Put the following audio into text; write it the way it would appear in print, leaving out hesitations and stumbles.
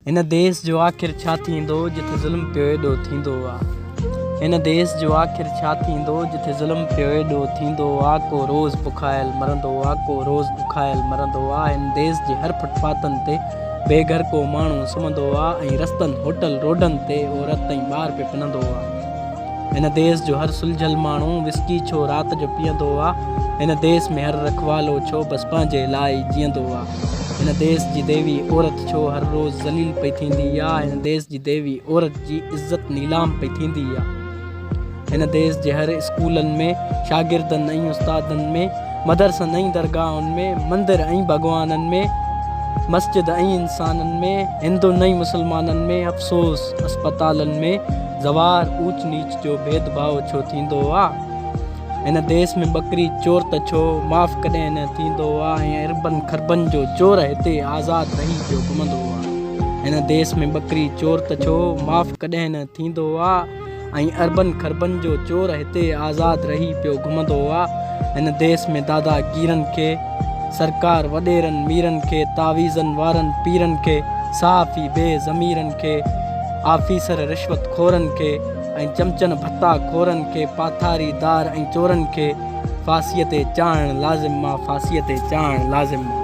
هن ديس جو آخر ڇا ٿيندو جتي ظلم پيو ايڏو ٿيندو آ هن ديس جو آخر ڇا ٿيندو جتي ظلم پيو ايڏو ٿيندو آ ڪو روز بکايل مرندو آ ڪو روز بکايل مرندو آ هن ديس جي هر فٽ پاتن تي بي گهر ڪو ماڻهو سمهندو آ ۽ رستن هوٽل روڊن تي عورت ۽ ٻار پيو پنندو آ. هن ديس جو هر سلجهيل ماڻهو وسڪي ڇو رات جو پيئندو آ هن ديس ۾ هر رکوالو ڇو بس پنهنجي لاء ئي جيئندو آ هن ديس جي ديوي عورت ڇو هر روز ذليل پئي ٿيندي آ هن ديس جي ديوي عورت جي عزت نيلام پئي ٿيندي آ هن ديس جي هر اسڪولن ۾ شاگردن ۽ استادن ۾ مدرسن ۽ درگاهن ۾، مندر ۽ ڀڳوانن ۾، مسجد ۽ انسانن ۾، هندن ۽ مسلمانن ۾، افسوس اسپتالن ۾ زوار اوچ نيچ جو ڀيد ڀاء ڇو ٿيندو آ؟ هن ديس ۾ ٻڪري چور ته ڇو معاف ڪڏهن نه ٿيندو آ ۽ اربن کربن جو چور هتي آزاد رهي پيو گهمندو آ. هن ديس ۾ ٻڪري چور ته ڇو معاف ڪڏهن نه ٿيندو آ. ۽ اربن کربن جو چور هتي آزاد رهي پيو گهمندو آ. هن ديس ۾ دادا گيرن کي، سرڪار وڏيرن ميرن کي، تعويذن وارن پيرن کي، صحافي بي ضميرن کي، آفيسر رشوت خورن کي ۽ چمچن ڀتا خورن کي، پاٿاري دار ۽ چورن کي ڦاسيء تي چاڙهڻ لازم آ، ڦاسيء تي چاڙهڻ لازم آ.